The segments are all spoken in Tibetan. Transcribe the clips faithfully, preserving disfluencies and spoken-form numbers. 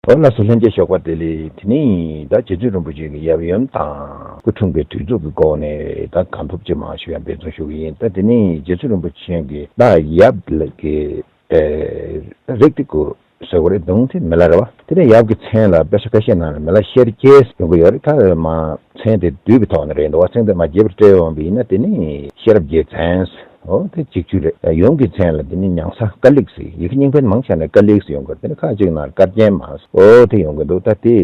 འོ་ལགས་སོ། ལྷན་རྒྱས་ཞོགས་པ་བདེ་ལེགས། དེ་ནས་ད་རྗེ་བཙུན་རིན་པོ་ཆེ་གི་ཡབ་ཡུམ་དང་སྐུ་འཁྲུངས་པའི་དུས་ཚོད་ཀྱི་སྐོར་ནས་ད་གང་ཐུབ་ཅིག་མང་ཤོས་ཡང་འབད་བརྩོན་ཞུ་གི་ཡིན། ད་དེ་ནས་རྗེ་བཙུན་རིན་པོ་ཆེ་གི་ད་ཡབ་ཀྱི་རིགས་དེ་ཀོ་ཟེར་བ་རེད། གདུང་དེ་མི་ལ་རེད་བ། དེ་ནས་ཡབ་ཀྱི་མཚན་ལ་དཔེ་ཆ་ཁ་ཤས་ནང་ལ་མི་ལ་ཤེར་རྒྱལ་ཡོང་གི་ཡོད་རེད། ད་མ་མཚན་དེ་བསྡུས་པའི་ཐོག་ནས་རེད་འདུག་བ། མཚན་དེ་མ་རྒྱས་པར་སྤྲད་ཡོང་བ་ཡིན་ན་དེ་ནི་ཤེས་རབ་རྒྱལ་མཚན། འོ་དེ་གཅིག་བཅུ་རེད། ཡུམ་གྱི་མཚན་ལ་དེ་ནི་ཉང་ས་ཀ་ལིག་ཟེར། ཡི་གེ་རྙིང་པའི་མང་ཆེ་ནས་ཀ་ལིག་ཟེར་ཡོང་གི་རེད། དེ་ནི་ཁ་ཅིག་ནང་ཀ་རྒྱན་མ་ཟེར། འོ་དེ་ཡོང་གི་འདུག་ད་དེ་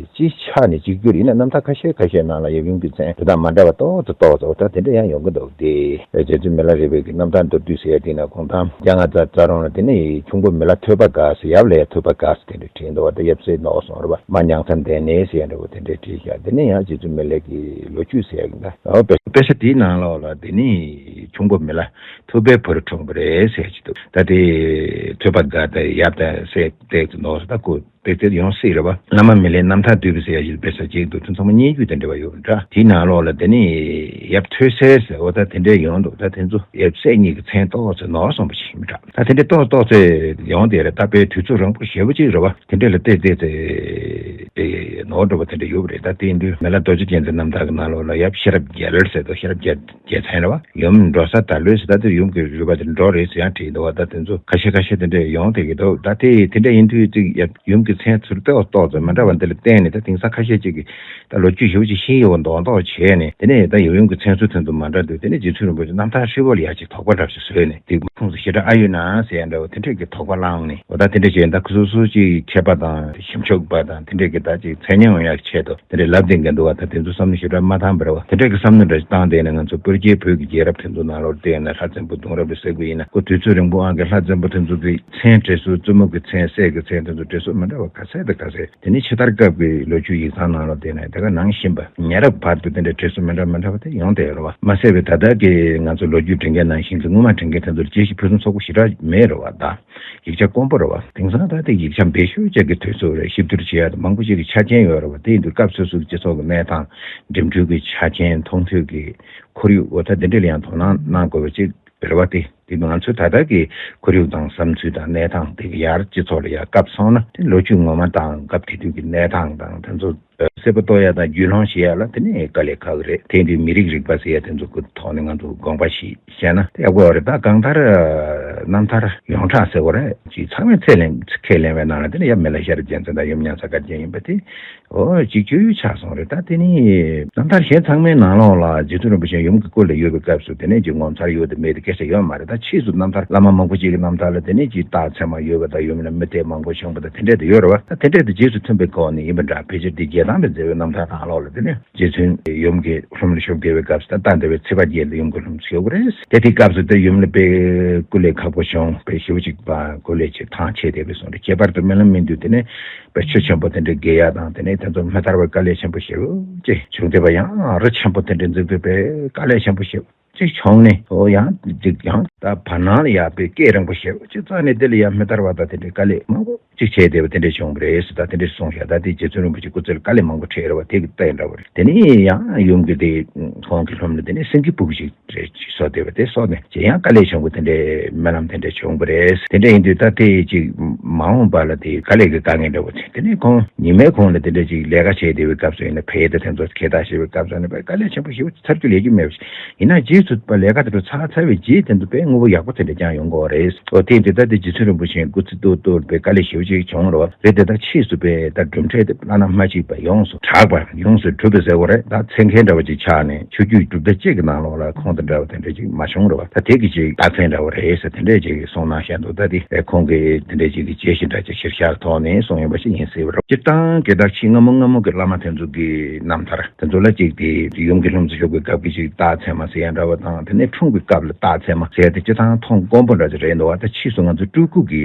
སྤྱིའི་ཆ་ནས་གཅིག་གྱུར་ཡིན་ན་རྣམ་ཐར་ཁ་ཤས་ཁ་ཤས་ནང་ལ་ཡབ་ཡུམ་གྱི་མཚན་དེ་དག་མ་འདྲ་བ་ཏོག་ཙམ་ཏོག་ཙམ་འོ་ད་དེ་འདྲ་ཡང་ཡོང་གི་འདུག་དེ་རྗེ་བཙུན་མི་ལ་རས་པའི་གི་རྣམ་ཐར་མདོར་བསྡུས་ཟེར་ཡ་དེ་ན་གོང་ཐང་བརྒྱ་ལྔ་བརྒྱ་རྩ་རོང་ལ་དེ་ནི་ཁྱུང་པོ་མི་ལ་ཐོས་པ་དགའ་ཟེར། ཡབ་ལ་ཡ་ཐོས་པ་དགའ་ཟེར་དེ་འདྲ་བྲིས་འདུག་བ། ད་ཡབ་སྲས་ནོར་སོང་རེད་བ། མ་ཉང་ཐང་འདས་ནས་ཟེར་ཡ་འདྲ་བོ་དེ་འདྲ་བྲིས་ཤག་དེ་ནས་ཡང་རྗེ་བཙུན་མི་ལའི་གི་ལོ་རྒྱུས་ཟེར་ཡ་གི་ད་འོ་དཔེ་དཔེ་ཆ་དེའི་ནང་ལོགས་ལ་དེ་ནི་ཁྱུང་པོ་མི་ལ་ཐོས་པའི་བུར་འཁྲུངས་པ་རེད་ཟེར་གྱི་འདུག་ད་དེ་ཐོས་པ་དགའ་དང་ཡབ་དང་སྲས་བལྟས་ཚེ་ནོར་སོང་ད་ཁོ་དེ་དེ་ཡོང་སྲིད་རེད་བ། བླ་མ་མི་ལའི་རྣམ་ཐར་བསྡུས་པ་ཟེར་ཡ་ཞིག་དཔེ་ཆ་གཅིག་འདུག་དེ་ཚང་མ་སྙན་བརྒྱུད་དང་འབྲེལ་བ་ཡོད་པ་འདྲ། དེའི་ནང་ལོགས་ལ་དེ་ནི་ཡབ་ཐོས་སྲས་ཟེར་འོ་ད་དེ་འདྲ་ཡོང་འདུག་ད་དེ་ཚོ་ཡབ་སྲས་གཉིས་ཀྱི་མཚན་ཏོག་ཙམ་ནོར་སོང་པ་ཞིག་མི་འདྲ། ད་དེ་འདྲ་ཏོག་ཏོག་ཙེ་ཡོང་དེ་རེད། ད་དཔེ་དུས་ཚོད་རིང་པོ་ཞེ་པོ་ཅིག་རེད་བ། དེ་འདྲ་ལ་བལྟས་བལྟས་ཚེ་དེ་ནོར་འགྲོ་བ་དེ་འདྲ་ཡོད་པ་རེད། ད་དེ་ཡིན་དུས་མི་ལ་རྡོ་རྗེ་རྒྱལ་མཚན་རྣམ་ཐར་གྱི་ནང་ལོགས་ལ་ཡབ་ཤེས་རབ་རྒྱལ་ལོ་ཟེར་འདུག་ཤེས་རབ་རྒྱལ་རྒྱལ་མཚན་རེད་བ། ཡུམ་འབྲོ་ས་དར་ལོ་ཟེར། ད་དེ་ཡུམ་གྱི་རུས་པ་དེ་འབྲོ་རེད་ཟེར་ཡང་བྲིས་འདུག་བ། ད་དེ་ཚོ་ཁ་ཤས་ཁ་ཤས་དེ་འདྲ་ཡོང་དེ་གི་འདུག་ད་དེ་དེ་འདྲ་ཡིན་དུས་ཅིག་ཡབ་ཡུམ་གྱི་མཚན་ཚུར་ཏོག་ཏོག་ཙམ་མི་འདྲ་བ་འདི་ལ་བརྟེན་ནས་ད་དེང་སང་ཁ་ཤས་ཅིག་གིས་ད་ལོ་རྒྱུས་ཞེ་པོ་ཅིག་ཤེས་ཡོད་པ་མདོག་མདོག་བྱས་ནས་དེ་ནས་ད་ཡབ་ཡུམ་གྱི་མཚན་ཚུལ་དོན་དུ་མ་འདྲ་འདུག་དེ་ནས་རྗེ་བཙུན་རིན་པོ་ཆེ་རྣམ་ཐར་ཧྲིལ་པོ་ལ་ཡ་ཅིག་དོགས་པ་འདྲ་ཞིག་བཟོས་ནས་དེ་ཁུངས་སུ་ཞེ་དྲག་ཨ་ཡོད་ན་ཟེར་ཡ་འདྲ་བོ་དེ་འདྲས་ཀྱི་དོགས་པ་བསླངས་ནས་འོ་ད་དེ་འདྲས་བྱས་ད་ཁུ་སོ་སོ་ཅིག་མཁས་པ་དང་ཞིབ་འཇུག་པ་དང་དེ་འདྲས་ཀྱི་ད་ཅིག་མཚན་སྙན་འོང་ཡག་ཆེད་དུ་དེ་འདྲས་ལབ་བསྡད་མཁན་འདུག་བ། ད་དེ་ཚོ་བསམ་བློ་ཞེ་དྲག་མ་བཏང་བ་རེད་བ། དེ་འདྲས་ཀྱི་བསམ་བློ་འདྲ་ཞིག་བཏང་བསྡད་ནས་ང་ཚོ་སྤུར་རྒྱལ་བོད་ཀྱི་རྒྱལ་རབས་དེ་ཚོ་ནང་ལོགས་བལྟས་ན་ལྷ་བཙན་པོ་གདུང་རབས་ལ་ཟེར་དགོས་ཡིན་ན་ཁོ་དུས་ཚོད་རིང་པོ་ཨང་གི་ལྷ་བཙན་པོ་དེ་ཚོ་གི་མཚན་བྲིས་སྲོལ་བཙུན་མོ་གི་མཚན་སྲས་ཀྱི་མཚན་དེ་ཚོ་བྲིས་སྲོལ་མི་འདྲ་བ་ག་ཚད་དང་ག་ཚད། དེ་ནས་ཕྱི་དར་སྐབས་ཀྱི་ལོ་རྒྱུས་ཡིག་ཚང་ནང་ལ་བལྟས་ན་དེ་ག་ནང་བཞིན་པ་ཉེ་རབས་བར་དུ་དེ་འདྲའི་བྲིས་སྲོལ་མི་འདྲ་མི་འདྲ་བ་དེ་ཡོང་བསྡད་ཡོད་རེད་བ། མ་ཟད་པའི་ད་ལྟ་གི་ང་ཚོ་ལོ་རྒྱུས་འབྲི་མཁན་ནང་བཞིན་གྱི་སྔོན་མ་འབྲི་མཁན་དེ་ཚོར་དཔྱད་གཞི་ཕུན་སུམ་ཚོགས་པོ་ཞེ་དྲག་མེད་རེད་བ། ད་ཡིག་ཆ་དཀོན་པོ་རེད་བ། དེང་སང་ད་ལྟ་ཡིག་ཆ་འབེལ་ཤོས་ཅིག་གི་དུས་ཚོད་རེད། ཞིབ་བསྡུར་བྱེད་ཡ་དེ་མང་པོ་ཅིག་གི་ཆ་རྐྱེན་ཡོད་རེད་བ། དེ་ཡིན་དུས་སྐབས་སོ་སོ་གི་སྤྱི་ཚོགས་ཀྱི་གནས་སྟངས་འགྲིམ་འགྲུལ་གྱི་ཆ་རྐྱེན་མཐོང་ཐོས་ཀྱི་ཁོར་ཡུག་འོ་ད་དེ་འདྲ་ལ་ཡང་དོ་སྣང་གནང་དགོས་པ་ཅིག་རེད་བ། དེ་དེ་ང་ཚོའི་ད་ལྟ་གི་ཁོར་ཡུག་དང་བསམ་ཚུལ་དང་གནས་སྟངས་དེ་གི་ཡར་སྤྱི་ཚོགས་ལ་ཡར་སྐབས་སོང་ན་དེ་ལོ་རྒྱུས་ངོ་མ་དང་སྐབས་དེ་དུས་ཀྱི་གནས་སྟངས་དང་དེ་ཚོ་གསལ་པོ་རྟོགས་ཡ་དང་རྒྱུས་ལོན་བྱེད་ཡ་ལ་དེ་ནི་དཀའ་ལས་ཁག་གི་རེད། དེ་ཡིན་དུས་མི་རིགས་རིག་པ་ཟེར་ཡ་དེ་ཚོ་གི་ཐོག་ནས་ང་ཚོ་དགོངས་པ་ཞིག་བཞེས་ན་ཡག་པོ་རེད། ད་གང་ལྟར་རྣམ་ཐར་ཡོངས་གྲགས་ཟེར་བ་རེད་ཅིག་ཚང་མས་ཁས་ལེན་ཁས་ལེན་པའི་ནང་ལ་དེ་ནི་ཡབ་མི་ལ་ཤེས་རབ་རྒྱལ་མཚན་དང་ཡུམ་ཉང་ས་ཀ་རྒྱན་ཡིན་པ་དེ། ཨོ་གཅིག་གྱུར་ཆགས་སོང་རེད། ད་དེ་ནི་རྣམ་ཐར་གཞན་ཚང་མའི་ནང་ལོགས་ལ་རྗེ་བཙུན་རིན་པོ་ཆེ་ཡུམ་གྱི་སྐུ་ལ་ཡོད་པའི་སྐབས་སུ་དེ་ནས་ཀྱི་ངོ་མཚར་ཡོད་དེ་མེད་དེ་སྐད་ཆ་ཡོད་མ་རེད། ད་ཕྱིས་སུ་རྣམ་ཐར་བླ་མ་མང་པོ་ཅིག་གི་རྣམ་ཐར་ལ་དེ་ནས་ཀྱི་རྟགས་མཚན་མ་ཡོད་པ་དང་ཡུམ་ལ་མི་ལྟས་མང་པོ་བྱུང་བ་དང་དེ་འདྲས་དེ་ཡོད་རེད་བ། ད་དེ་འདྲས་དེ་རྗེས་སུ་མཐུན་པའི་སྒོ་ནས་ཡིན་པ་འདྲ། ཕལ་ཆེར་དེ་རྒྱལ་ཐང་པའི་མཛད་པའི་རྣམ་ཐར་ནང་ལོགས་ལ་དེ་ནས་རྗེ་བཙུན་ཡུམ་གྱི་ལྷུམས་ལ་ཞུགས་བསྡད་པའི་སྐབས་སུ་ད་ལྟ་འདི་བའི་ཚེ་དཔལ་རྒྱལ་དུ་ཡུམ་གྱི་ལྷུམས་སུ་ཞུགས་པ་རེད། དེ་དེའི་སྐབས་སུ་དེ་ཡུམ་ལ་དཔེ་སྐུ་ལས་ཁག་པོ་བྱུང་། དཔེ་ཞེ་པོ་ཅིག་པ་སྐུ་ལས་ཅིག་ཐང་ཆད་བསྡད་པའི་བཟོ་འདྲ། ཁྱད་པར་དུ་རྨི་ལམ་སྨིན་དུས་དེ་ནས། པའི་ཆོས་ཆེན་པོ་དེ་འདྲའི་དགེ་ཡག་དང་དེ་ནས་དེ་ཚོ་མི་ཐར་བའི་དཀའ་ལས་ཆེན་པོ་ཞེ་པོ་ཅིག་བྱུང་བསྡད་པ། ཡང་རི་ཆེན་པོ་དེ་འདྲའི་འཛེག་སྡོད་པའི་དཀའ་ལས་ཆེན་པོ་ཞེ་པོ་ཅིག་བྱུང་ནས། འོ་ཡང་ཅིག་ཡང་ད་བར་སྣང་ལ་ཡག་པའི་སྐད་རིང་པོ་ཞེ་པོ་ཅིག་བཙག་ནས་དེ་ལ་ཡང་མི་ཐར་བ་དང་དེ་འདྲའི་དཀའ་ལས་མང་པོ་ཅིག་བྱས་བསྡད་པ་དེ་འདྲ་བྱུང་བ་རེད་ཟེར། ད་དེ་འདྲ་གསུངས་ཤག་ད་དེ་རྗེ་བཙུན་རིན་པོ་ཆེ་སྐུ་ཚེ་ལ་དཀའ་ལས་མང་པོ་འཕྲད་རེད་བ། དེ་གི་རྟགས་འདྲ་བོ་རེད། དེ་ནས་ཡང་ཡུམ་གྱི་དེ་ཁོང་གི་ལྷུམས་ལ་དེ་ནས་སེང་གེ་ཕུག་ཅིག་རེ་ཅིག་གསོལ་བསྡད་པ་དེ་གསོལ་ནས་ཅི་ཡང་དཀའ་ལས་ཆེན་པོ་དེ་འདྲའི་སྨོན་ལམ་དེ་འདྲ་བྱུང་བ་རེད། དེ་འདྲ་ཡིན་དུས་ད་དེ་ཅིག་མ་འོངས་པ་ལ་དེ་དཀའ་ལས་ཀྱི་དཀའ་ངལ་འདྲ་བོ་ཆེ། དེ་ནས་ཁོང་ཉི་མའི་གུང་ལ་དེ་འདྲ་ཅིག་ལས་ཀ་བྱས་བསྡད་པའི་སྐབས་སུ་ཡིན་ན་ཕའི་དེ་དེ་ཚོ་ཁེ་ཐག་ཞེ་བའི་སྐབས་སུ་ནས་དཀའ་ལས་ཆེན་པོ་ཞེ་པོ་ཚར་རྒྱུ་ལས་རྒྱུ་མེད་པ་ཞིག་ཡིན་ན་རྗེས་སུ་པ་ལས་ཀ་དེ་ཚོ་ཚར་ཚར་བའི་རྗེས་དེ་ཚོ་དཔེ་དངོས་པོ་ཡག་པོ་དེ་འདྲ་ཀྱང་ཡོང་གི་རེད། ཨོ་དེ་ཡིན་དུས་ད་དེ་རྗེ་བཙུན་རིན་པོ་ཆེ་སྐུ་ཚེ་ཏོག་ཏོག་པའི་དཀའ་ལས་ཞེ་པོ་ཅིག་བྱུང་རོགས་རེད། དེ་ད་ཕྱིས་སུ་པའི་ད་གྲུབ་འབྲས་དེ་བླ་ན་མ་མཆིས་པ་ཡོངས་སུ་གྲགས་པ་ཡོངས་སུ་གྲུབ་པའི་ཟེར་བ་རེད། ད་མཚན་མཁན་འདྲ་བ་ཅིག་ཆགས་ནས་ཆོས་བརྒྱུད་གྲུབ་མཐའ་གཅིག་གི་ནང་ལོགས་ལ་ཁོང་དང་འདྲ་བ་དེ་འདྲ་ཅིག་མ་བྱུང་རེད་བ། ད་དེ་གི་ཅིག་རྟགས་མཚན་འདྲ་བ་རེད་ཟེར་དེ་འདྲ་ཅིག་གསུངས་གནང་བཞག་འདུག་ད་དེ་ཁོང་གིས་དེ་འདྲ་ཅིག་གི་བྱས་ཤིང་འདྲ་ཅིག་གཞིར་བཞག་ཐོག་ནས་གསུངས་ཡོད་པ་ཞིག་ཡིན་སྲིད་པ་རེད། སྤྱིར་བཏང་དགེ་ཐག་ཆེས་སྔ་མོ་སྔ་མོ་གི་བླ་མ་དེ་ཚོ་གི་རྣམ་ཐར་དེ་ཚོ་ལ་ཅིག་དེ་ཡུམ་གྱི་ལྷུམས་སུ་ཞུགས་པའི་སྐབས་ཀྱི་ཅིག་རྟགས་མཚན་མ་ཟེར་ཡ་འདྲ་བ་དང་དེ་ནས་འཁྲུངས་པའི་སྐབས་ལ་རྟགས་མཚན་མ་ཟེར་ཡ་དེ་སྤྱིར་བཏང་མཐོང་དཀོན་པོ་འདྲ་ཅིག་རེད་འདུག་བ། ད་ཕྱིས་སུ་ང་ཚོ་སྤྲུལ་སྐུ་གི་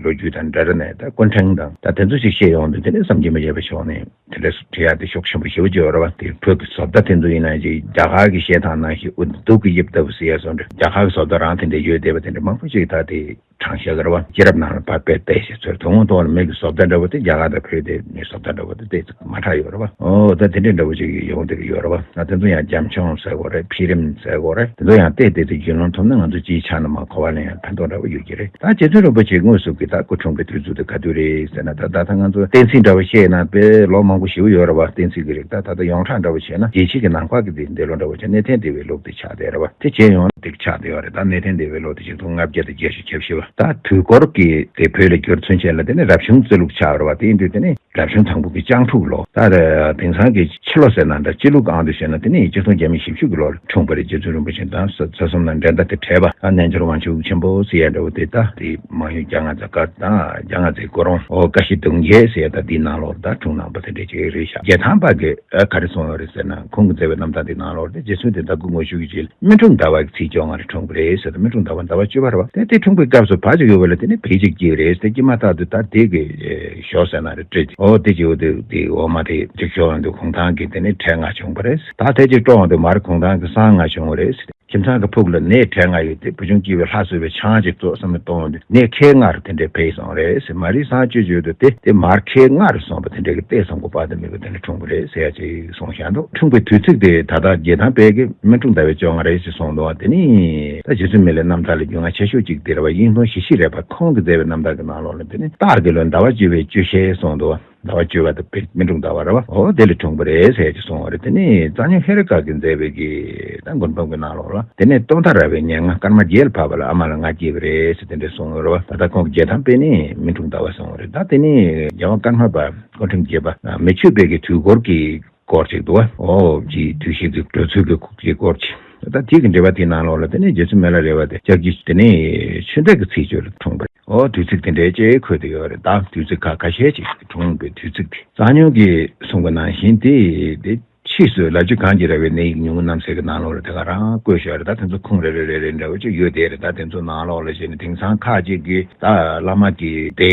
ལོ་རྒྱུས་དང་འདྲ་འདྲ་ནས་ད་སྐུ་ཕྲེང་དང་ད་དེ་ཚོ་ཅིག་བཤད་ཡོང་དུས་དེ་ནས་བསམ་གྱིས་མི་ཁྱབ་པའི་ཕྱོགས་ནས། དེ་འདྲ་བྲིས་ཡག་དེ་ཤུགས་ཆེན་པོ་ཞེ་པོ་ཅིག་ཡོད་རེད་བ། དེ་བོད་ཀྱི་བཟོ་ལྟ་དེ་ཚོ་ཡིན་ན་ཅིག་རྒྱ་གར་གྱི་བཤད་སྟངས་ནང་བཞིན་ཨུ་གདུགས་ཀྱི་དབྱིབས་ལྟ་བུ་ཟེར་ཡ་སོགས་འདྲ་རྒྱ་གར་གྱི་བཟོ་ལྟ་རང་དེ་འདྲ་ཡོད་བསྡད་པ་དེ་འདྲ་མང་པོ་ཅིག་ད་དེ་དྲངས་བཞག་གི་རེད་བ། སྐྱེས་རབས་ནང་ལ་ཕར་དཔེ་བལྟས་ཤིག་ཚོར་དོན་དངོས་ཐོག་ལ་མི་གི་བཟོ་ལྟ་འདྲ་བོ་དེ་རྒྱ་གར་དང་བོད་དེ་མི་བཟོ་ལྟ་འདྲ་བོ་དེ་དེ་མ་འདྲ་ཡོད་རེད་བ། ཨོ་ད་དེ་འདྲ་འདྲ་བོ་ཅིག་ཡོང་བསྡད་ཀྱི་ཡོད་རེད་བ། ད་དེ་ཚོ་ཡང་རྒྱ་མཚོ་ཟེར་དགོས་རེད། འཕེལ་རིམ་ཟེར་དགོས་རེད། དེ་ཚོ་ཡང་བལྟས་བལྟས་ཏེ་རྒྱུས་ལོན་ཐུབ་ན་ང་ཚོ་སྤྱིའི་ཆ་ནས་མ་གོ་བ་ལ་ཡང་ཕན་ཐོགས་འདྲ་བོ་ཡོད་ཀྱི་རེད། ད་རྗེ་བཙུན་རིན་པོ་ཆེ་དངོས་སུ་གི་ད་སྐུ་འཁྲུངས་པའི་དུས་ཚོད་དེ། ག་དུས་རེད་ཟེར་ན། ད་ད་ལྟ་ང་ཚོ་གཏན་ཚིགས་འདྲ་བོ་བཤད་ན་དཔེ་ལོ་མང་པོ་ཞེ་པོ་ཡོད་རེད་བ། གཏན་ཚིགས་ཀྱི་རིགས། ད་ད་ལྟ་ཡོངས་གྲགས་འདྲ་བོ་བྱས་ན་རྒྱལ་སྤྱི་གི་ནང་པ་གི་དེ་འདས་ལོ་འདྲ་བོ་བྱས་ན་གནས་བརྟན་སྡེ་བའི་ལུགས་དེ་ཆགས་བསྡད་རེད་བ། དེ་བྱས་ཡོང་དེ་ཆགས་བསྡད་ཡོད་རེད། ད་གནས་བརྟན་སྡེ་བའི་ལུགས་དེ་ཆིག་སྟོང་ལྔ་བརྒྱ་དང་བརྒྱད་ཅུ་གྱ་བཞི་བ། ད་དུས་འཁོར་གྱི་དེ་བོད་ལ་བསྒྱུར་ཚུན་ཆད་ལ་དེ་ནི་རབ་བྱུང་རྩིས་ལུགས་ཆགས་རེད་བ། དེ་ཡིན་དུས་དེ་ནི་རབ་བྱུང་དང་པོ་གི་སྤྱང་ཕྲུག་ལོ། ད་དེང་སང་གི་ཕྱི་ལོ་ཟེར་ན་འདྲ། སྤྱི་ལོའི་སྒང་དུ་བཤད་ན་དེ་ནི་ཆིག་སྟོང་བརྒྱ་མེད་བཞི་བཅུ་གི་ལོར་འཁྲུངས་པ་རེད། རྗེ་བཙུན་རིན་པོ་ཆེ་དང་ས་གསུམ་ན་འགྲན་ཟླ་དེ་བྲལ་བ། ཨ་རྣལ་འབྱོར་དབང་ཕྱུག་ཆེན་པོ་ཟེར་ཡ་འདྲ་བོ་དེ། ད་དེ་མང་ཡུལ་རྒྱ་རྔ་ཛ་དཀར་དང་རྒྱ་རྔ་ཛའི་སྐུ་རོང་ཨོ་ཀ་ཤི་གདུང་རྒྱལ་ཟེར་ཡ། ད་དེའི་ནང་ལོགས་ད་འཁྲུངས་གནང་པ་དེ་འདྲ་ཅིག་རེད་ཤག་རྒྱལ་ཐང་པ་གི་ཨ་ག་རེ་གསུངས་ཡོད་རེད་ཟེར་ན། ཁོང་གིས་མཛད་པའི་རྣམ་ཐར་དེ་ནང་ལོགས་དེ་རྗེ་བཙུན་དེ་ཟླ་དགུ་ངོ་བཅུ་གི་རྗེས་སྨིན་དྲུག་ཟླ་བ་གི་ཚེས་བཅོ་ལྔ་རེ་འཁྲུངས་པ་རེད་ཟེར། ད་སྨིན་དྲུག་ཟླ་བ་ཟླ་བ་བཅུ་པ་རེད་བ། དེ་དེ་འཁྲུངས་པའི་སྐབས་སུ་བར་ཅིག་ཡོད་པ་ལ་དེ་ནི་བེ་ཅིག་སྐྱེས་རེད། དེ་སྐྱེས་མ་ཐག་ཏུ་ད་དེ་གི་ཞོ་ཟེར་ན་རེད། སྤྲེལ་ཨོ་དེ་ཅིག་ཡོད། དེ་དེ་འོ་མ་དེ་ཅིག་ཞོ་འདུག་ཁོང་ཐང་གི་དེ་ནི་ཁྲལ་ལྔ་བྱུང་བ་རེད། ད་དེ་ཅིག་སྤྲོ་འོང་དུ་མར་ཁོང་ཐང་གི་སྲང་ལྔ་བྱུང་བ་རེད། ཁྱིམ་ཚང་གི་ཕུག་ལ་ནས་ཁྲལ་ལྔ་ཡོད་དེ། བུ་ཆུང་སྐྱེས་པའི་ལྷ་གསོལ་བའི་ཆང་ཅིག་བཙོག་བསམ་བློ་གཏོང་འོང་དུས་ནས་ཁལ་ལྔ་རུ་དེ་འདྲས་འཕེལ་སོང་རེད་ཟེར། མ་རིག་སང་སྤྱོད་བརྗོད་དུ་དེ་དེ་མར་ཁལ་ལྔ་རུ་སོང་བ་དེ་འདྲས་ཀྱི་ལྟས་སོང་གོ་པ་དེ་མེད་པ་དེ་འདྲ་འཁྲུངས་པ་རེད་ཟེར་ཡ་ཅིག་གསུངས་བཞག་འདུག་འཁྲུངས་པའི་དུས་ཚིགས་དེ་ད་ལྟ་རྒྱལ་ཐང་དཔལ་གྱི་སྨིན་དྲུག་ཟླ་བའི་བཅོ་ལྔ་རེད་ཅེས་གསུངས་འདུག་དེ་ནི་ད་རྗེ་བཙུན་མི་ལའི་རྣམ་ཐར་ལ་རྒྱུས་མངའ་ཆེ་ཤོས་ཅིག་དེ་རེད་བ། དབྱིངས་སྟོང་ཞི་ཤི་རས་པ་ཁོང་གིས་མཛད་པའི་རྣམ་ཐར་གྱི་ནང་ལོགས་ལ་དེ་ནི་སྟག་གི་ལོའི་ཟླ་བ་བཅུ་པའི་བཅུ་ཤེས་གསུངས་འདུག་ཟླ་བ་བཅུ་པ་དེ་དཔེ་སྨིན་དྲུག་ཟླ་བ་རེད་བ། འོ་དེ་ལ་འཁྲུངས་པ་རེད་ཟེར་གྱི་གསུངས་པ་རེད། དེ་ནས་གཙང་སྨྱོན་ཧེ་རུ་ཀ་གིས་མཛད་པའི་གི་ད་མགུར་འབུམ་གྱི་ནང་ལོགས་ལ་དེ་ནས་སྟོན་ཟླ་ར་བའི་ཉེར་ལྔ་སྐར་མ་བརྒྱད་ལ་བབས་པ་ལ་ཨ་མ་ལ་ང་སྐྱེས་པ་རེད་ཟེར་དེ་འདྲས་གསུངས་ཡོད་རེད་བ། ད་ལྟ་ཁོང་གི་རྒྱལ་ཐང་དཔེ་ནི་སྨིན་དྲུག་ཟླ་བ་གསུངས་པ་རེད། ད་དེ་ནས་རྒྱལ་དབང་ཀརྨ་པ་སྐུ་ཕྲེང་བརྒྱད་པ་མི་ཆོས་དཔལ་གྱི་དུས་འཁོར་གྱི་སྐོར་ཅིག་འདུག་བ། འོ་ཅིག་དུས་ཤིག་གི་འགྲོ་ཚུལ་གྱི་ཁུག་ཅིག་སྐོར་ཅིག་ད་དེ་གི་འགྲེལ་པ་དེའི་ནང་ལོགས་ལ་དེ་ནས་རྗེ་བཙུན་མི་ལ་རས་པ་དེ་ལྕགས་ཀྱུ་དེ་ནས་ཆོས་འདས་ཀྱི་ཚེས་བཅུ་ལ་འཁྲུངས་པ་རེད། འོ་དུས་ཚིགས་དེ་འདྲའི་ཅིག་འཁོད་དེ་ཡོད་རེད། ད་དུས་ཚིགས་ཁ་ཁ་ཤས་ཅིག་འཁྲུངས་པའི་དུས་ཚིགས་དེ་གཙང་སྨྱོན་གྱིས་གསུངས་པ་ནང་བཞིན་དེ་དེ་ཕྱིས་སུ་ལ་རྒྱུ་གངས་ཀྱི་ར་བའི་གནས་ཡིག་ཉུང་ངུ་རྣམ་གསལ་གྱི་ནང་ལོགས་ལ་དེ་ག་རང་བཀོད་བཞག་རེད། ད་དེ་ཚོ་ཁུངས་རེ་རེ་རེ་རེ་འདྲ་བོ་ཅིག་ཡོད་དེ་རེད། ད་དེ་ཚོ་ནང་ལོགས་ལ་བྱས་ནས་དེང་སང་ཁ་ཅིག་གིས་ད་བླ་མ་གི་དེ་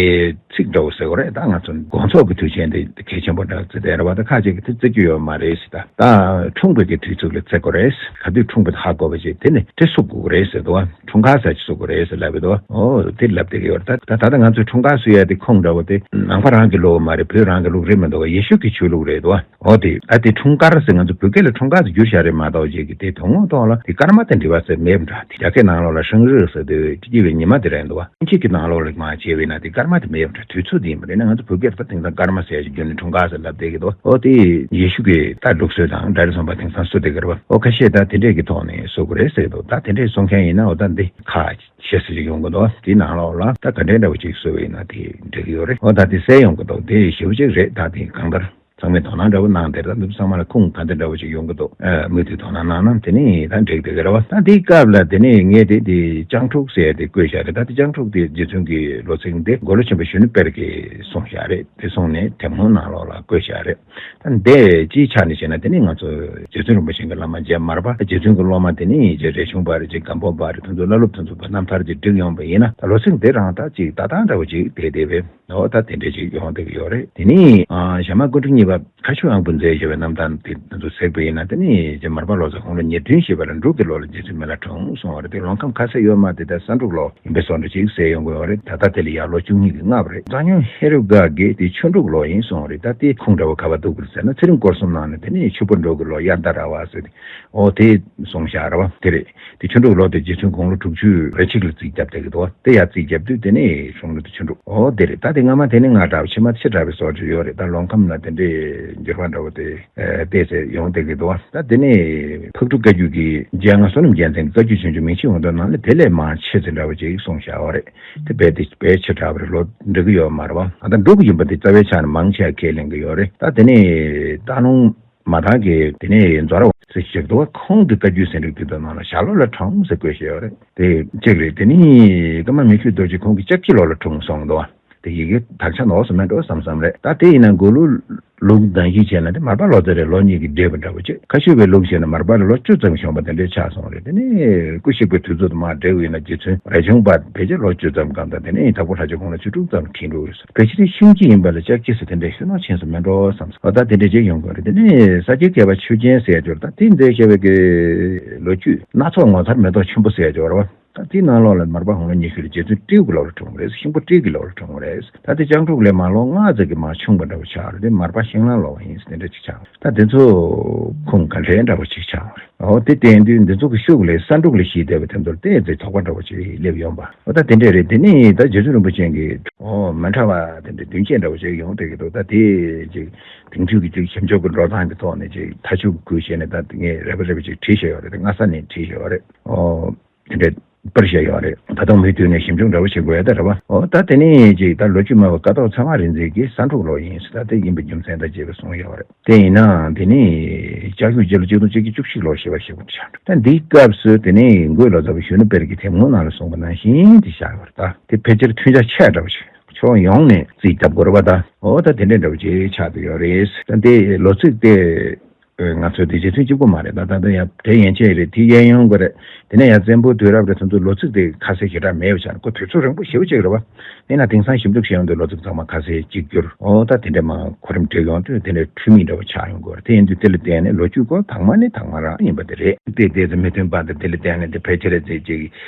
ཚིག་འདྲ་བོ་ཟེར་དགོས་རེད། ད་ང་ཚོ་དགོངས་རྫོགས་ཀྱི་དུས་ཆེན་དེ་གལ་ཆེན་པོ་འདྲ་བརྩི་བསྡད་རེད་བ། ད་ཁ་ཅིག་གིས་དེ་བརྩི་རྒྱུ་ཡོད་མ་རེད་ཟེར། ད་ད་འཁྲུངས་པའི་གི་དུས་ཚིགས་ལ་བརྩི་དགོས་རེད། ག་དུས་འཁྲུངས་པ་དེ་ཧ་གོ་བ་བྱས་དེ་ནས་དེ་བསུབ་དགོས་རེད་ཟེར་འདུག་བ། འཁྲུངས་སྐར་ཟེར་ཅིག་བསུབ་དགོས་རེད་ཟེར་ལབ་པ་འདུག་བ། འོ་དེ་ལབ་བསྡད་ཀྱི་ཡོད་རེད། ད་ད་ད་ལྟ་ང་ཚོས་འཁྲུངས་སྐར་བསུབ་ཡ་དེ་ཁུངས་འདྲ་བོ་དེ་ནང་པ་རང་གི་ལུགས་མ་རེད། བོད་རང་གི་ལུགས་རེད་མི་འདུག་བ། ཡེ་ཤུ་གི་ཆོས་ལུགས་རེད་འདུག་བ། འོ་དེ་ཨ་དེ་འཁྲུངས་སྐར་ཟེར་ང་ཚོ་བོད་སྐད་ལ་འཁྲུངས་སྐར་དུ་བསྒྱུར་བཞག་རེད་མ་གཏོགས་རྗེས་ཀྱི་དེ་དོན་དངོས་ཐོག་ལ་དེ་སྐར་མ་དང་འབྲེལ་བ་ཟེར་མེད་པ་འདྲ། དེ་རྒྱ་སྐད་ནང་ལོགས་ལ་生日ཟེར་དུས་སྐྱེས་པའི་ཉི་མ་དེ་རེད་འདུག་བ། ཕྱི་གི་ནང་ལོགས་ལ་མ་བྱས་པས་ན་དེ་སྐར་མ་དེ་མེད་པ་འདྲ། དུས་ཚོད་དེ་ཡིན་པ་རེད་ན། ང་ཚོ་བོད་སྐད་ལ་ད་དེང་སང་སྐར་མ་ཟེར་ཞིག་བསྒྱུར་ནས་འཁྲུངས་སྐར་ཟེར་ལབ་བསྡད་ཀྱི་འདུག་འོ་དེ་ཡེ་ཤུ་གི་ད་ལུགས་སྲོལ་དང་འདྲ་རེད་བསམ་པ་དེང་སང་སུ་བསྡད་ཀྱི་རེད་བ། འོ་ཁ་ཤས་ད་དེ་འདྲས་ཀྱི་ཐོག་ནས་བཟོ་དགོས་རེད་ཟེར་གྱི་འདུག་ད་དེ་འདྲས་གསུང་མཁན་ཡིན་ན་འོ་ད་འདི་ཁ་ཤས་ཤིག་ཡོང་གི་འདུག་དེའི་ནང་ལོགས་ལ་ད་ག་འདྲའི་འདྲ་བོ་ཅིག་བཟོས་པ་ཡིན་ན་དེ་འགྲིག་གི་ཡོད་རེད། འོ་ད་དེ་གསལ་ཡོང་གི་འདུག་དེ་ཞེ་པོ་ཅིག་རེད། ད་དེ་གང་ལྟར་ཚང་མས་དོ་སྣང་འདྲ་བོ་གནང་དེར་ད་འདི་ཚང་མ་ལ་ཁུངས་ག་འདྲ་འདྲ་བོ་ཅིག་ཡོང་གི་འདུག་ཨ་མུ་མཐུད་དོ་སྣང་གནང་ན་དེ་ནི་ད་འགྲིག་བསྡད་ཀྱི་རེད་བ། ད་འདིའི་སྐབས་ལ་དེ་ནི་ངས་དེ་དེ་སྤྱང་ཕྲུག་ཟེར་ཡ་དེ་བཀོད་བཞག་རེད། ད་དེ་སྤྱང་ཕྲུག་དེ་རྗེ་བཙུན་གྱི་ལོ་ཚིགས་འདི་མགོ་ལོག་ཆེན་པོ་གཞོན་ནུ་དཔལ་གྱིས་གསུངས་བཞག་རེད། དེ་གསུངས་ནས་དེབ་སྔོན་ནང་ལོགས་ལ་བཀོད་བཞག་རེད། ད་འདི་སྤྱིའི་ཆ་ནས་བཤད་ན་དེ་ནི་ང་ཚོ་རྗེ་བཙུན་རིན་པོ་ཆེ་གི་བླ་མ་རྗེ་མར་པ། རྗེ་བཙུན་གྱི་སློབ་མ་དེ་ནི་རྗེ་རས་ཆུང་པ་རེད། རྗེ་སྒམ་པོ་པ་རེད། དེ་ཚོ་བླ་སློབ་དེ་ཚོ་གི་རྣམ་ཐར་ཅིག་བསྒྲིགས་ཡོང་པ་ཡིན་ན་ད་ལོ་ཚིགས་འདི་རང་ད་ཅིག་ལྟ་སྟངས་འདྲ་བོ་ཅིག་དེ་དེ་བས། འོ་ད་དེ་འདྲས་ཅིག་ཡོང་བསྡད་ཀྱི་ཡོད་རེད། དེ་ནི་ཨ་ཞྭ་དམར་སྐུ་ཕྲེང་གཉིས་པ་མཁའ་སྤྱོད་དབང་པོས་མཛད་བཞག་པའི་རྣམ་ཐར་དེ་ང་ཚོ་གཟིགས་པ་ཡིན་ན་དེ་ནི་རྗེ་མར་པ་ལོ་ཙཱ་ཁོང་ལོ་ཉེར་བདུན་བཞེས་པ་ལ་འབྲུག་གི་ལོ་ལ་རྗེ་བཙུན་མི་ལ་འཁྲུངས་གསུངས་པ་རེད། དེ་ལོ་ཁམས་ཁ་གསལ་ཡོད་མ་རེད། དེ་ལྟར་ས་འབྲུག་ལོ་ཡིན་པའི་བཟོ་འདྲ་ཅིག་གསལ་ཡོང་གི་ཡོད་རེད། ད་ལྟ་དེ་ལ་ཡར་ལོ་བཅུ་གཉིས་ཀྱི་སྔ་བ་རེད། གཙང་སྨྱོན་ཧེ་རུ་ཀ་གིས་དེ་ཆུ་འབྲུག་ལོ་ཡིན་གསུངས་པ་རེད། ད་དེ་ཁུངས་འདྲ་བོ་ག་པར་འདུག་གི་ཟེར་ན་ཚེ་རིང་སྐོར་གསུམ་ནང་ནས་དེ་ནི་ཆུ་ཕོ་འབྲུག་གི་ལོ་དབྱར་ཟླ་ར་བ་ཟེར་ཏེ་འོ་དེ་གསུངས་བཞག་རེད་བ། དེ་རེད། དེ་ཆུ་འབྲུག་ལོ་དེ་རྗེ་བཙུན་དགུང་ལོ་དྲུག་ཅུ་རེ་གཅིག་ལ་རྩིས་བརྒྱབ་བསྡད་ཀྱི་འདུག་དེ་ཡར་རྩིས་བརྒྱབ་དུས་དེ་ནས་གཞུང་ལོ་དེ་ཆུ་འབྲུག་འོ་དེ་རེད། ད་དེ་སྔ་མ་དེ་ནི་སྔ་དྲགས་པ་ཕྱི་མ་ཕྱི་དྲགས་པའི་བཟོ་འདྲ་ཡོད་རེད། ད་ལོ་ཁམས་ལ་དེ་འདྲའི་འགྱུར་བ་འདྲ་བོ་དེ་ཨེ་བལྟས་ཚེ་ཡོང་བསྡད་ཀྱི་འདུག་ད་དེ་ནས་ཕག་གྲུ་བཀའ་བརྒྱུད་ཀྱི་རྗེ་སྔགས་བསོད་ནམས་རྒྱལ་མཚན་གྱི་བཀའ་བརྒྱུད་བྱང་ཆུབ་མིང་ཆེན་འོད་མདོ་ནང་ལ་དེ་ལས་མར་ཆེ་ཚད་འདྲ་བོ་ཅིག་གསུངས་བཞག་པ་རེད། དེ་རྦད་དེ་རྦད་ཕྱི་དྲགས་པ་རེད། ལོ་འགྲིག་གི་ཡོད་མ་རེད་བ། ད་ལྟ་འབྲུག་གི་ཡིན་པ་དེ་རྩ་བའི་ཆ་ནས་མང་ཆེ་བ་ཁས་ལེན་གྱི་ཡོད་རེད། ད་དེ་ནས་སྟག་ལུང་མ་ཐང་གི་དེ་ནས་མཛོ་ར་ཟེར་ཞིག་འདུག་ཁོང་གི་བཀའ་བརྒྱུད་ཟིན་རིགས་དེ་ཚོ་ནང་ལ་ཞྭ་ལོ་ལ་འཁྲུངས་ཟེར་བཀོད་བཞག་ཡོད་རེད། དེ་གཅིག་རེད། དེ་ནི་ཀརྨ་མི་བསྐྱོད་རྡོ་རྗེ་ཁོང་གི་ལྕགས་ཀྱི་ལོ་ལ་འཁྲུངས་སོང་འདུག་དེ་ཡི་གེ་དག་ཆ་ནོར་སོང་མེད་འགྲོ་བསམ་བསམ་རེད། ད་དེ་ཡིན་ན་མགོ་ལོག་ལུགས་ནང་བཞིན་བྱས་ན་དེ་མར་པ་ལོ་ཙཱ་རེ་ལོ་གཉིས་ཀྱི་འདས་པ་འདྲ་བོ་བྱས། མཁའ་སྤྱོད་པའི་ལུགས་བྱས་ན་མར་པ་ལ་ལོ་བཅུ་ཙམ་བྱུང་བ་དེ་འདྲའི་ཆགས་སོང་རེད། དེ་ནི་སྐུ་གཤེགས་པའི་དུས་ཚོད་དུ་མར་བསྒྲིགས་ཡིན་ན་རྗེ་བཙུན་རས་ཆུང་པ་ཕལ་ཆེར་ལོ་བཅུ་ཙམ་སྒང་དང་དེ་ནི་དྭགས་པོ་ལྷ་ཆོས་ཁོང་ལ་བཅུ་དྲུག་ཙམ་འཁེལ་འགྲོ་ཡོད། ཕལ་ཆེར་ཤིང་གཅིག་ཡིན་པ་ལ་ལྕགས་ཀྱི་ཟེར་དེ་འདྲའི་ཤུལ་ནོར་ཕྱིན་སོང་མེད་འགྲོ་བསམ་སོང་། ད་དེ་འདྲའི་ཅིག་ཡོང་གི་རེད། དེ་ནས་ས་སྐྱའི་མཁས་པ་ཆོས་རྒྱན་ཟེར་ཡ་ཅིག་ཡོད་རེད། ད་དེ་འདྲའི་མཁས་པའི་གི་ལོ་རྒྱུས་སྣ་ཚོགས་ངོ་མཚར་མེ་ཏོག་ཆེན་པོ་ཟེར་ཡ་ཅིག་ཡོད་རེད་བ། ད་དེའི་ནང་ལོགས་ལ་མར་པ་ཧོང་ལོ་ཉི་ཤུ་ལ་རྗེ་བཙུན་སྤྲེའུ་གི་ལོ་ལ་འཁྲུངས་པ་རེད། ཤིང་ཕོ་སྤྲེལ་གྱི་ལོ་ལ་འཁྲུངས་པ་རེད། ད་དེ་ལྕགས་འབྲུག་ལས་མར་ལོ་ལྔ་ཙམ་གྱི་མར་ཆུང་བ་འདྲ་བོ་ཆགས་རེད། དེ་མར་པ་ཤིང་གླང་ལོ་བ་ཡིན་ཟེར་དེ་འདྲ་ཅིག་ཆགས། ད་དེ་ཚོ་ཁུངས་ག་འདྲའི་འདྲ་བོ་ཅིག་ཆགས་པ་རེད། འོ་དེ་བསྟན་དུས་འདི་ཚོ་གི་ཤུགས་ལས་ས་འབྲུག་ལ་གཞིས་བསྡད་པའི་དེ་ཚོར་ཏོག་ཙམ་དོགས་པ་འདྲ་བོ་ཅིག་སླེབས་ཡོང་པ། འོ་ད་དེ་འདྲས་རེད། དེ་ནས་ད་རྗེ་བཙུན་རིན་པོ་ཆེ་གིས་འོ་མི་འདྲ་བ་དེ་འདྲ་མདུན་བསྐྱེད་འདྲ་བོ་ཅིག་ཡོང་བསྡད་ཀྱི་འདུག་ད་དེ་ཅིག་དེང་དུས་ཀྱི་ཅིག་ཞིབ་འཇུག་གི་འགྲོ་སྟངས་ཀྱི་ཐོག་ནས་ཅིག་མཐའ་མཇུག་དགོས་བྱས་ནས་ད་ངས་རེ་བ་རེ་བ་ཅིག་བྲིས་བཞག་ཡོད་རེད། ད་སྔ་ས་ནས་བྲིས་བཞག་ཡོད་རེད། འོ། དེ་འདྲའི་པར་བཞག་ཡོད་རེད། ད་དུང་མུ་མཐུད་ནས་ཞིབ་འཇུག་འདྲ་བོ་བྱེད་དགོས་ཡ་ད་རེད་བ། འོ་ད་དེ་ནས་ཅིག་ད་ལོ་རྒྱུས་སྨྲ་བ་ཀཿཐོག་ཚེ་དབང་རིག་འཛིན་གྱིས་ས་འབྲུག་ལོ་ཡིན་ཟེར། ད་དེ་ཡིན་པའི་རྒྱུ་མཚན་ད་ཅེས་པ་གསུངས་ཡོད་རེད། དེ་ཡིན་ནའང་དེ་ནས་ལྕགས་གཞུང་རྗེ་ལོ་གཅིག་སྟོང་གཅིག་བརྒྱ་བཅུ་གཅིག་ལོར་ཞེས་པ་ཞིག་ཆགས་འདུག་ད་འདིའི་སྐབས་སུ་དེ་ནས་མགོན་ལོ་ཙཱ་བ་གཞོན་ནུ་དཔལ་གྱི་དེབ་ངོ་ནང་ལ་གསུངས་པ་ནང་བཞིན་དེ་བཞག་ཡོད་རེད། ད་དེ་ཕལ་ཆེར་མཐུན་ཆ་ཆེ་འདྲ་བོ་ཞིག་ཕྱོགས་ཡོངས་ནས་རྩིས་བརྒྱབ་དགོས་རེད་བ། ད་འོ་ད་དེ་འདྲ་འདྲ་བོ་ཅིག་ཆགས་བསྡད་ཡོད་རེད། ད་འདི་ལོ་ཚིགས་དེ། ཨེ། ང་ཚོ་དེ་རྗེ་བཙུན་གཅིག་པོ་མ་རེད། ད་ད་ལྟ་ཡང་དེ་ཡན་ཆད་རེད། དེ་གཡས་གཡོན་གྱི་རེད། དེ་ནས་ཡང་བཙན་པོའི་དུས་རབས་རེད། དེ་ཚོ་ལོ་ཚིགས་དེ་ཁ་གསལ་ཞེ་དྲག་མེད་པ་ཆགས་ནས་ཁོ་དུས་ཚོད་རིང་པོ་ཞེ་པོ་ཅིག་རེད་བ། ཡིན་ན་དེང་སང་ཞིབ་འཇུག་བྱེད་ཡོང་དུས་ལོ་ཚིགས་ཚང་མ་ཁ་གསལ་གཅིག་གྱུར། འོ་ད་དེ་འདྲས་མ་གོ་རིམ་བསྒྲིགས་ཡོང་དུས་དེ་འདྲས་འཁྲུལ་མེད་འདྲ་བོ་ཆགས་ཡོང་གི་རེད། དེ་ཡིན་དུས་དེ་ལ་བརྟེན་ནས་ལོ་རྒྱུས་སྐོར་དང་མ་ནི་དང་མ་རང་ཡིན་པ་དེ་རེད། དེ་དེ་ཚོ་མི་མཐུན་པ་དང་དེ་ལ་བརྟེན་ནས་དེ་ཕལ་ཆེར་ཅིག་ཅིག་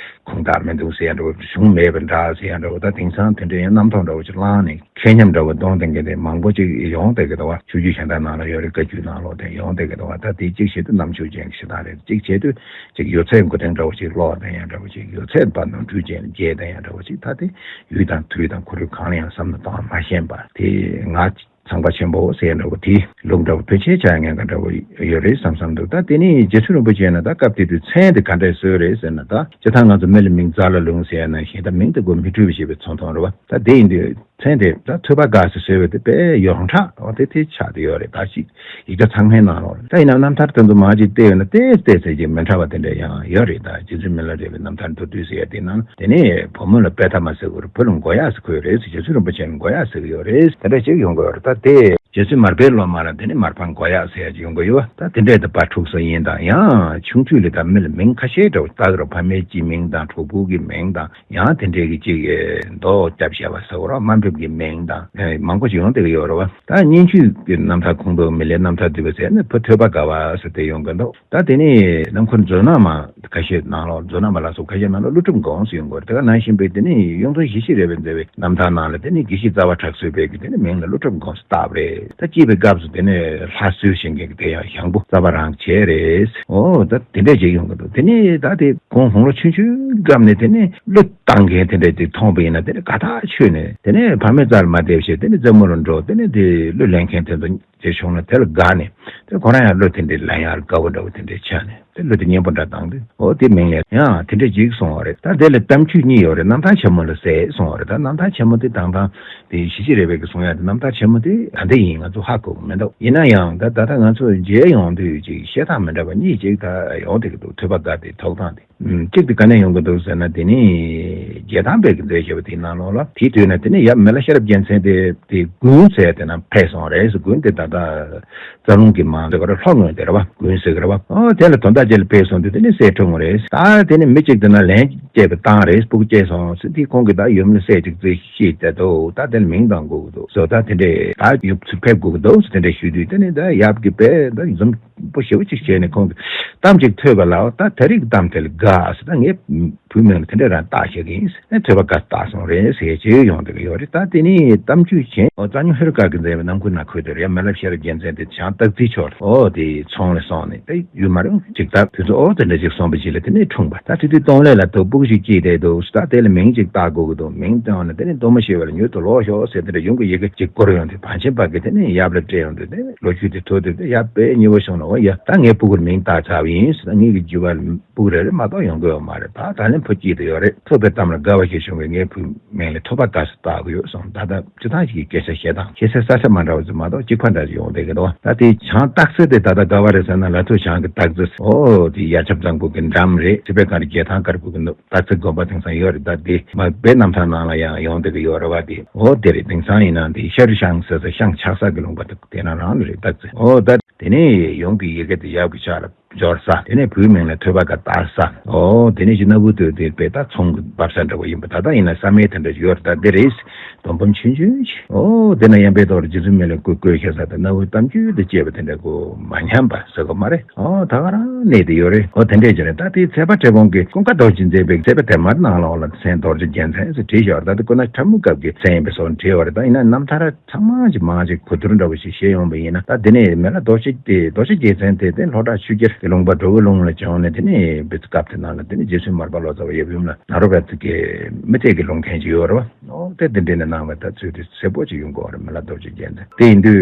ཁུངས་དག་མི་འདུག་ཟེར་ཡ་འདྲ་བོ། གཞུང་མེད་པ་འདྲ་ཟེར་ཡ་འདྲ་བོ། ད་དེང་སང་དེ་འདྲས་ཡང་རྣམ་རྟོག་འདྲ་བོ་ཅིག་བསླངས་ནས། ཁེ་ཉམས་འདྲ་བོ་གཏོང་བསྡད་མཁན་དེ་མང་པོ་ཅིག་ཡོང་བསྡད་ཀྱི་འདུག་བ། ཆོས་བརྒྱུད་གཞན་དག་ནང་ལ་ཡོད་རེད། བཀའ་བརྒྱུད་ནང་ལོགས་དེ་ཡོང་བསྡད་ཀྱི་འདུག་བ། ད་དེ་གཅིག་བྱེད་དུས་རྣམ་དཔྱོད་ཅན་གྱི་ཞེ་དྲག་རེད། གཅིག་བྱེད་དུས་ཅིག་ཡོད་ཚད་མགོ་རྟིང་འདྲ་བོ་ཅིག་སློག་བསྡད་ཡ་འདྲ་བོ་ཅིག་ཡོད་ཚད་པ་ནོར་འཁྲུལ་ཅན་ལ་འགྱེལ་བསྡད་ཡ་འདྲ་བོ་ཅིག་ད་དེ་ཡུལ་དང་དུས་དང་ཁོར་ཡུག་གང་ལ་ཡང་བསམ་བློ་གཏོང་བ་མ་ཤེས་པ་དེ་ང་ཚངས་པ་ཆེན་པོ་ཟེར་ཡ་འདྲ་བོ་དེ་ལུགས་འདྲ་བོ་ཕལ་ཆེར་ཆགས་ཡ་ངན་པ་འདྲ་བོ་ཡོད་རེད་བསམ་བསམ་འདུག་ད་དེ་ནི་རྗེ་བཙུན་རིན་པོ་ཆེ་ན་ད་སྐབས་དེ་དུས་མཚན་དེ་ག་འདྲས་བཟོས་རེད་ཟེར་ན། ད་སྤྱིར་བཏང་ང་ཚོ་མི་ལ་མིང་རྫ་ལ་ལུང་ཟེར་ཡ་ནང་བཞིན་ད་མིང་དེ་གོ་མི་འཁྲུལ་བ་ཞེས་པའི་ཚོར་མཐོང་རེད་བ། ད་དེ་ཡིན་དུས། མཚན་དེ་ད་ཐོས་པ་དགའ་ཟེར་ཟེར་བའི་དེ་དཔེ་ཡོངས་གྲགས་འོ་དེ་དེ་ཆགས་བསྡད་ཡོད་རེད། ད་ཅིག་ཡིག་ཆ་ཚང་མའི་ནང་ལོགས་ལ། ད་ཡིན་ན་རྣམ་ཐར་དེ་ཚོ་མར་ཅིག་བལྟས་ཡོད་ན་ཏོག་ཙམ་ཏོག་ཙམ་ཅིག་མི་འདྲ་བ་དེ་འདྲ་ཡང་ཡོད་རེད། ད་རྗེ་བཙུན་མི་ལ་རས་པའི་རྣམ་ཐར་མདོར་བསྡུས་ཟེར་ཡ་དེ་ནང་དེ་ནས་བུ་མོ་ལ་པད་ཐ་མ་ཟེར་གྱི་ཡོད་རེད། བུ་ལ་མགོ་ཡག་ཟེར་གྱི་ཡོད་རེད། རྗེ་བཙུན་རིན་པོ་ཆེ་ལ་མགོ་ཡག་ཟེར་གྱི་ཡོད་རེད། དེ་འདྲ་ཅིག་ཡོང་གི་ཡོད་རེད། ད་དེ་རྗེ་བཙུན་མར་པའི་སློབ་མ་ལ་དེ་ནས་མར་པ་མགོ་ཡག་ཟེར་ཡ་ཅིག་ཡོང་གི་ཡོད་པ། ད་དེ་འདྲས་ད་པར་འཁྲུག་སོ་ཡིན་དང་། ཡང་ཆུང་དུས་ལ་ད་མི་ལ་མིང་ཁ་ཤས་འདྲ་བོ་བཏགས་རོགས། ཕ་མའི་སྤྱི་མིང་དང་གྲོགས་པོ་གི་མིང་དང་། ཡང་དེ་འདྲའི་གི་ཅིག་མདོ་སྐྱབས་བཤད་པ་ཟེར་བ་ར་དམའ་འབེབས་ཀྱི་མིང་དང་མང་པོ་ཞིག་ཡོང་བསྡད་ཀྱི་ཡོད་རེད་བ། ད་སྙན་བརྒྱུད་ཀྱི་རྣམ་ཐར་ཁུངས་དུ་མི་ལའི་རྣམ་ཐར་བསྡུས་པ་ཟེར་ནས་བུ་ཐོས་པ་དགའ་བ་ཟེར་དེ་ཡོང་གི་འདུག་ད་དེ་ནས་རྣམ་མཁར་མཛོད་ནང་མ་ཁ་ཤས་ནང་ལོགས། མཛོད་ནང་མ་ལ་སོགས་ཁ་ཤས་ནང་ལ་ཀླུ་སྒྲུབ་མགོན་ཟེར་ཡོང་གི་ཡོད་རེད། དེ་ག་ནང་བཞིན་པའི་དེ་ནས་གཡུང་དྲུང་ཞི་བྱེད་རས་པའི་མཛད་པའི་རྣམ་ཐར་ནང་ལ་དེ་ནས་དགེ་བཤེས་རྩ་བ་གྲགས་བཟོད་པའི་གི་དེ་ནས་མིང་ལ་ཀླུ་སྒྲུབ་མགོན་ཟེར་བཏགས་པ་རེད། ད་སྐྱེས་པའི་སྐབས་སུ་དེ་ནས་ལྷ་བཙུན་ཞིག་གི་དེ་ཡང་ཞང་པོ་རྩ་བ་རང་བྱས་རེད། འོ་ད་དེ་འདྲས་བྱས་ཡོང་གི་འདུག་དེ་ནས་ད་དེ་ཁོང་ཧོང་ལོ་ཆུང་ཆུང་སྐབས་ནས་དེ་ནས་གླུ་བཏང་མཁན་དེ་འདྲས་དེ་མཐོང་བ་ཡིན་ན་དེ་ནས་དགའ་ཐག་ཆོད་ནས་དེ་ནས་ཕ་མའི་རྩ་ལ་མ་བསྡད་བྱས་དེ་ནས་རྩེད་མོ་ལ་འགྲོ། དེ་ནས་དེ་གླུ་ལེན་མཁན་དེ་ཚོ་དེ་བྱུང་ན་དེ་ལ་དགའ་ནས་དེ་ཁོ་རང་ཡང་གླུ་དེ་འདྲས་ལེན་ཡག་དགའ་བོ་འདྲ་བོ་དེ་འདྲས་ཆགས་ནས་དེ་གླུ་དེ་སྙན་པོ་འདྲ་བཏང་དུས་འོ་དེ་མིང་ལ་ཡང་དེ་འདྲས་ཅིག་གསུངས་པ་རེད། ད་དེ་ལ་གཏམ་རྒྱུད་གཉིས་ཡོད་རེད། རྣམ་ཐར་ཆེན་མོ་ལ་ཟེར་གསུངས་པ་རེད། ད་རྣམ་ཐར་ཆེན་མོ་དེ་དང་དང་དེ་ཞི་བྱེད་རས་པའི་གི་གསུང་ཡག་དེ་རྣམ་ཐར་ཆེན་མོ་དེ་ག་འདྲ་ཡིན་ང་ཚོ་ཧ་གོ་གི་མི་འདུག་ཡིན་ན་ཡང་ད་ད་ལྟ་ང་ཚོ་མཇལ་ཡོང་དུས་ཅིག་བཤད་སྟངས་མི་འདྲ་བ་གཉིས་ཅིག་ད་ཡོང་བསྡད་ཀྱི་འདུག་ཐོས་པ་དགའ་དེ་ཐོག་དང་དེ། ཨུམ། གཅིག་དེ་ག་ནས་ཡོང་གི་འདུག་ཟེར་ན། དེ་ནི་རྒྱལ་ཐང་པའི་གི་མཛད་བྱས་པ་དེའི་ནང་ལོགས་ལ། དེའི་དུས་ན་དེ་ནི་ཡབ་མི་ལ་ཤེས་རབ་རྒྱལ་མཚན་དེ་དེ་དགུན་ཟེར་དེ་ན་ཕེབས་སོང་རེད། དགུན་དེ་ད་ལྟ་རྩ་རླུང་གི་མང་ཟེར་ག་རེ་ལྷོ་ངོས་དེ་རེད་བ། དགུན་ཟེར་གི་རེད་བ། ཨོ་དེ་ལ་དོན་དག་ཅིག་ལ་ཕེབས་སོང་དུས་དེ་ནི་སྲས་འཁྲུངས་རེད། ད་དེ་ནི་མི་གཅིག་དེ་ན་ལན་སྐྱེས་པ་བཏང་རེད། སྤུ་གུ་སྐྱེས་སོང་ཟེར། དེ་ཁོང་གིས་ད་ཡུམ་ནི་སྲས་གཅིག་བཙས་ཤེས་བསྡད་འདུག་ད་དེ་ལ་མིང་གཏང་དགོས་ཀྱི་འདུག་ཟེར། ད་དེ་འདྲས་ད་ཡུལ་ཚུར་ཕེབས་དགོས་ཀྱི་འདུག་ཟེར་དེ་འདྲས་ཞུས་དུས་དེ་ནི་ད་ཡབ་ཀྱིས་དཔེ་ད་འཛུམ་པོ་ཞེ་པོ་ཅིག་བྱས་ནས་ཁོང་གིས་གཏམ་ཅིག་ཐོས་པ་ལ། ད་ད་རིགས་གཏམ་དེ་ལ་དགའ་ཟེར། ད་ངའི་བུའི་མིང་ལ་དེ་འདྲས་རང་བཏགས་བཞག་གི་ཡིན་ཟེར། ཐོས་པ་དགའ་བཏགས་སོང་རེད་ཟེར་བྱས་ཡོང་བསྡད་ཀྱི་ཡོད་རེད། ད་དེ་ནི་གཏམ་རྒྱུད་གཞན། ཨོ་རྩ་རྙིང་ཧེ་རུ་ཀ་གི་མཛད་པའི་རྣམ་ཀུན་ན་འཁོད་དེ་རེད། ཡབ་མི་ལ་ཤེས་རབ་རྒྱལ་མཚན་དེ་བྱང་སྟག་རྩེའི་ཕྱོགས་ལ་ཨོ་དེ་ཚོང་ལ་སོང་ནས་དེ་ཡུན་མ་རིང་ཅིག་ད་དུས་ཚོད་ཨོ་དེ་འདྲ་ཅིག་སོང་བ་ཞིག་ལ་དེ་ནས་འཁྲུངས་པ། ད་དེ་དུས་སྟོང་ལས་ལ་དོ་སྤུ་གུ་ཞིག་སྐྱེས་བསྡད་འདུག་ད་དེ་ལ་མིང་ཅིག་བཏགས་དགོས་ཀྱི་འདུག་མིང་བཏགས་ན་དེ་ནས་གཏོར་མ་ཤོར་བ་ལ་མྱུར་དུ་ལོག་ཤོག་ཟེར། དེ་འདྲ་ཡུམ་གྱི་ཡི་གེ་ཅིག་བསྐུར་ཡོང་དུས། བང་ཆེན་པ་གིས་དེ་ནས་ཡབ་ལ་སྤྲད་ཡོང་དུས་དེ་ནས་ལོ་རྒྱུས་དེ་ཐོས་དུས་དེ་ཡབ་དཔེ་མཉེས་པོ་བྱུང་ནས། འོ་ཡ་ད་ངའི་སྤུ་གུར་མིང་བཏགས་ཚར་བ་ཡིན་ཟེར། ད་ངེད་ཀྱི་རྒྱུད་པ་ལ་སྤུ་གུ་རེ་རེ་མ་གཏོགས་ཡོང་གི་ཡོད་མ་རེད། ད་ད་ལན་བུ་སྐྱེས་བསྡད་ཡོད་རེད། ཐོས་པའི་གཏམ་ལ་དགའ་བ་ཞིག་བྱུང་བས་ངའི་བུའི་མིང་ལ་ཐོས་པ་དགའ་ཟེར་བཏགས་དགོས་ཡོད་གསུངས། ད་ལྟ་སྤྱིར་བཏང་ཞིག་གི་སྐད་ཆ་བཤད་སྟངས་ཁྱད་གསོད་ས་ཆ་མ་འདྲ་བ་ཟིག་མ་གཏོགས་གཅིག་པ་འདྲ་ཞིག་ཡོང་བསྡད་ཀྱི་འདུག་ད་དེ་བྱང་སྟག་རྩེ་དེ་ད་ལྟ་ག་བ་རེད་ཟེར་ན། ལ་ཐོ་བྱང་གི་སྟག་རྩེ། ཨོ་དེ་ཡར་ཆབ་གཙང་པོ་གི་འགྲམ་རེད། སི་པན་གངས་རི་རྒྱལ་ཐང་དཀར་པོ་གི་ནུབ་སྟག་རྩེ་དགོན་པ་དེང་སང་ཡོད་རེད། ད་དེ་མ་དཔེ་རྣམ་ཐར་ནང་ལ་ཡང་ཡོང་བསྡད་ཀྱི་ཡོད་རེད་བ། དེ་ཨོ་དེ་རེད། དེང་སང་ཡིན་ན་དེ་ཤ་རི་ཤང་ཟེར་ས་ཤང་ཆགས་ས་གི་ལུང་པ་དེ་དེ་ན་རང་ལ་རེད། སྟག་རྩེ། ཨོ་ད་དེ་ནས་ཡུམ་གྱི་ཡི་གེ་དེ་ཡབ་ཀྱི་ཕྱག་ལ། འབྱོར་ས། དེ་ནས་བུའི་མིང་ལ་ཐོས་པ་དགའ་ལྟ་ས། ཨོ་དེ་ནས་ཅིག་སྣ་བུག་ཏུ་དེ་དཔེ་ད་ཚོང་འབབ་ས་འདྲ་བོ་ཡིན་པ། ད་ལྟ་ཡིན་ན་བསམ་ཡས་དེ་འདྲ་ཡོད་རེད། ད་འདི་རེད། སྡོམ་སྦོམ་ཆུང་ཆུང་ཞིག་ཨོ་དེ་ན་ཡང་དཔེ་ཐོག་རྗེ་བཙུན་མི་ལ་བཀོད་བཀོད་ཤ་ཟ་དང་སྣ་བུག་གཏམ་རྒྱུད་དུ་བཅས་པ་དེ་འདྲ་གོ་མ་ཉམས་པ་ཟེར་གོ་མ་རེད། ཨོ་ད་ག་རང་གནས་དེ་ཡོད་རེད། ཨོ་དེ་འདྲས་ཀྱི་རེད། ད་དེའི་ཚལ་པ་བཀྲེས་སྐོམ་གྱི་ཀུན་དགའ་རྡོ་རྗེ་འཛིན་པའི་ཚལ་པ་དེབ་དམར་ནང་ལོགས་ལ་མཚན་རྡོ་རྗེ་རྒྱལ་མཚན་ཟེར་བྲིས་ཤག་ད་དེ་ཀུན་ན་ཁྲ་མུ་ཀབ་ཀྱི་མཚན་ཡིན་པའི་སོགས་བྲིས་པ་རེད། ད་ཡིན་ན་རྣམ་ཐར་ཚང་མ་ཅིག་མང་ཅིག་གོ་བསྡུར་འདྲ་བོ་ཞིག་བྱས་ཡོང་བ་ཡིན་ན། ད་དེ་ནས་མི་ལ་རྡོ་རྗེ་དེ་རྡོ་རྗེ་རྒྱལ་མཚན་དེ་དེ་ལྷོ་བྲག་ཆུ་སྐྱེར་གྱི་ལུང་པ་འགྲོ་བའི་ལུང་ལ་བྱོན་ནས། དེ་ནས་བི་སྐབས་དེ་ནང་ལ་དེ་ནས་རྗེ་བཙུན་མར་པ་ལོ་ཙཱ་བ་ཡབ་ཡུམ་ལ་ནཱ་རོ་པ་ཙི་གི་མི་ཚེ་གི་ལུང་བསྟན་ཅིག་ཡོད་རེད་བ། ཨོ་དེ་དེ་འདྲས་ནས་གནང་བ་ད་ཚུལ་དེ་གསལ་པོ་ཅིག་ཡོང་གི་ཡོད་རེད། མི་ལ་རྡོ་རྗེ་རྒྱལ་མཚན་དེ་ཡིན་དུས་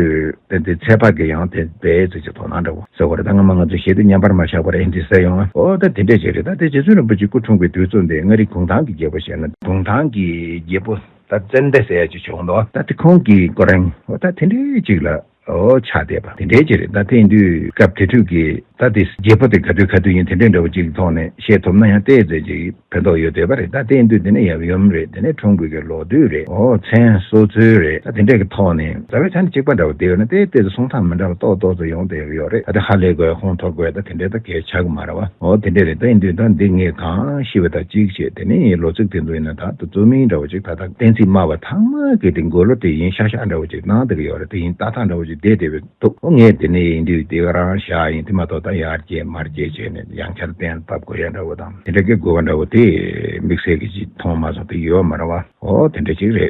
དེ་དེ་ཚལ་པ་གི་ཡང་དེ་དཔེ་ཙི་ཅིག་དོ་སྣང་འདྲ་བོ་ཟེར་བ་རེད། ད་སྔ་མ་ང་ཚོ་བཤད་དུས་མཉམ་པར་མ་བཞག་པར་ཨེ་འདི་ཟེར་ཡོང་ཨ། ཨོ་ད་དེ་འདྲས་ཅིག་རེད། ད་དེ་རྗེ་བཙུན་རིན་པོ་ཆེ་སྐུ་འཁྲུངས་པའི་དུས་ཚོད་འདི་མངའ་རིས་གུང་ཐང་གི་རྒྱལ་པོ་ཞེས་ན། གུང་ཐང་གི་རྒྱལ་པོ་ད་ཙན་དན་ཟེར་ཡ་ཅིག་བྱུང་འདུག་ད་དེ་ཁོང་གི་སྐུ་རིང་ཨོ་ད་དེ་འདྲས་ཅིག་ལ་ཨོ་ཆགས་བསྡད་པ་དེ་འདྲས་ཅིག་རེད། ད་དེ་ཡིན་དུས་སྐབས་དེ་དུས་ཀྱི་ད་དེ་རྒྱལ་པོ་དེ་ག་དུས་ག་དུས་ཡིན་དེ་འདྲས་འདྲ་བོ་ཅིག་ཐོག་ནས་བཤད་ཐུབ་ན་ཡང་ཏོག་ཙམ་ཅིག་ཕན་ཐོགས་ཡོད་བསྡད་པ་རེད། ད་དེ་ཡིན་དུས་དེ་ནས་ཡབ་ཡུམ་རེད། དེ་ནས་འཁྲུངས་དགོས་ཀྱི་ལོ་དུས་རེད། ཨོ་མཚན་གསོལ་ཚུལ་རེད། ད་དེ་འདྲས་ཀྱི་ཐོག་ནས་རྩ་བའི་ཆ་ནས་གཅིག་པ་འདྲ་བོ་དེ་ཡོད་ན་ཏོག་ཙམ་གསུང་སྟངས་མི་འདྲ་བ་ཏོག་ཏོག་ཙམ་ཡོང་བསྡད་ཀྱི་ཡོད་རེད། ད་དེ་ཧ་ལས་དགོས་ཧོན་འཐོར་དགོས་ད་དེ་འདྲས་ད་གལ་ཆགས་ཀྱི་མ་རེད་བ། ཨོ་དེ་འདྲས་རེད། ད་ཡིན་དུས་ད་འདི་ངས་གང་ཤེས་པ་ད་གཅིག་བྱས། དེ་ནས་ལོ་ཚིགས་དེ་ཚོ་ཡིན་ན་ད་དུ་རྩོམ་མིང་འདྲ་བོ་ཅིག་ད་ད་གཏན་ཚིགས་སྨྲ་བ་ཚང་མ་གི་དེ་མགོ་ལོག་དེ་ཡིན་ཤག་ཤག་འདྲ་བོ་ཅིག་གནང་བསྡད་ཀྱི་ཡོད་རེད། དེ་ཡིན་ལྟ་སྟངས་འདྲ་བོ་ཅིག་བསྡད་བསྡད་པའི་འདུག་ཨོ་ངས་དེ་ནས་ཡིན་དུས་དེ་ག་རང་བཞག་ཡིན། དེ་མ་གཏོགས་ད་ཡར་རྒྱས་མར་རྒྱས་བྱས་ནས་ཡང་བསྐྱར་གཏན་ཕབ་དགོས་ཡ་འདྲ་བོ་དང་དེ་འདྲ་གི་དགོས་པ་འདྲ་བོ་དེ་དམིགས་བསལ་གྱི་ཅིག་མཐོང་མ་སོང་དེ་ཡོད་མ་རེད་བ། ཨོ་དེ་འདྲ་ཅིག་རེད།